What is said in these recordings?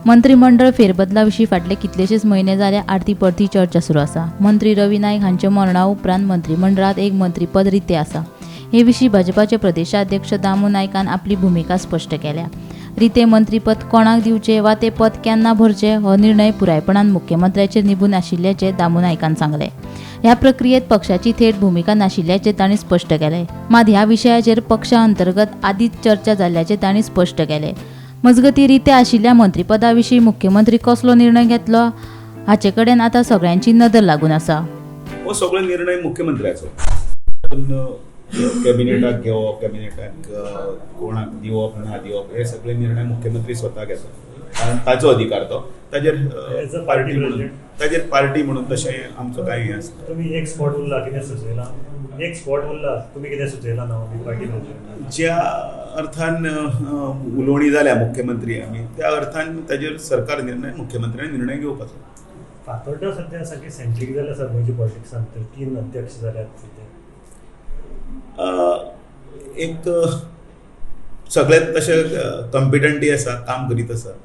मंत्रीमंडळ फेरबदला विशीं फाटले कितलेशेच म्हयने जाले आरती परती चर्चा सुरू आसा. मंत्री रवी नायक हांच्या मरणा उपरांत मंत्रीमंडळात एक मंत्रीपद रितें आसा. हे विशीं भाजपाचे प्रदेशाध्यक्ष दामू नायकान आपली भुमिका स्पश्ट केल्या. रितें मंत्रीपद कोणाक दिवचें वा तें पद केन्ना भरचें हो निर्णय पुरायपणान मुख्यमंत्र्याचेर निंबून आशिल्ल्याचें दामू नायकान सांगलें. ह्या प्रक्रियेत पक्षाची थेट भुमिका नाशिल्ल्याचें तांणी स्पश्ट केलें. मात ह्या विशयाचेर पक्षा अंतर्गत आदींच चर्चा जाल्ल्याचें तांणी स्पश्ट केलें. मजगतीं, रितें आशिल्ल्या मंत्रीपदा विशीं मुख्यमंत्री कसलो निर्णय घेतलो हाचे कडेन आतां सगळ्यांची नदर लागून आसा. हो सगळो निर्णय मुख्यमंत्र्याचो. कॅबिनेटाक घेवप, कॅबिनेटाक कोणाक दिवप ना दिवप, हे सगळे निर्णय मुख्यमंत्री स्वता घेता, कारण ताचो अधिकार तो. ताजेर पार्टी म्हणून, ताजेर पार्टी म्हणून तशें आमचो कांय हें आसता. तुमी एक स्पॉट उरला, कितें सुचयलां? एक स्पॉट उरला, तुमी कितें सुचयलां ना पार्टी प्रेसिडेंट? ज्या अर्थान उलोवणी जाल्या मुख्यमंत्री आमी, त्या अर्थान ताजेर सरकार निर्णय, मुख्यमंत्र्यान निर्णय घेवपाचो. फातोड्डा सद्या सारकी सेंट्रीक जाल्या आसा गोंयच्या पॉलिटिक्सान, तर 3 अध्यक्ष जाल्यात सद्या. एक सगळ्यात तशें कॉम्पिटंटय आसा, काम करीत आसा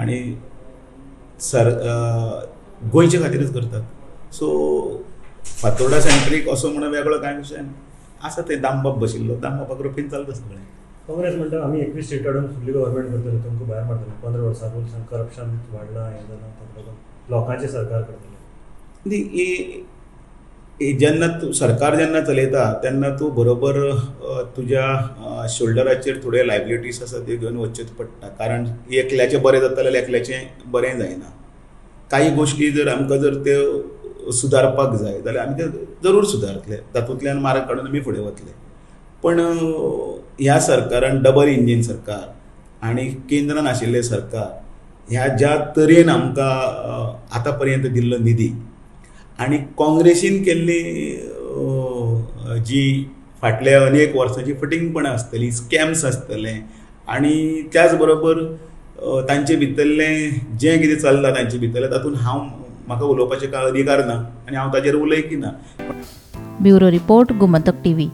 आनी सर गोंयचे खातीरच करतात. सो फातोर्डा सेंट्रीक असो म्हणून वेगळो कांय विशय आसा. ते दामबाब बशिल्लो, दामबाबाक रोखीन चलता सगळें. काँग्रेस म्हणटा आमी 21 सीट हाडून फुडली गव्हर्मेंट करतले, तुमकां भायर मारतले. 15 वर्सां पयलीं करप्शन वाडलां, हें जालां, ताका लागून लोकांचें सरकार करतलें. न्ही, जेन्ना तूं सरकार जेन्ना चलयता तेन्ना तूं बरोबर तुज्या शोल्डराचेर थोड्यो लायबिलिटीज आसा त्यो घेवन वचचेच पडटा, कारण एकल्याचें बरें जाता जाल्यार एकल्याचें बरें जायना. कांय गोश्टी जर आमकां जर त्यो सुदारपाक जाय जाल्यार आमी ते जरूर सुदारतले, तातूंतल्यान मार्ग काडून आमी फुडें वतले. पण ह्या सरकारान, डबल इंजीन सरकार आनी केंद्रान आशिल्लें सरकार, ह्या ज्या तरेन आमकां आतां पर्यंत दिल्लो निधी आनी काँग्रेसीन केल्ली जी फाटल्या अनेक वर्सांची फटींगपणां आसतलीं, स्कॅम्स आसतले आनी त्याच बरोबर तांचे भितरलें जें कितें चल्लां तांचे भितरलें, तातूंत हांव म्हाका उलोवपाचें कांय अधिकार ना आनी हांव ताजेर उलयकी ना. Bureau report, Gomantak TV.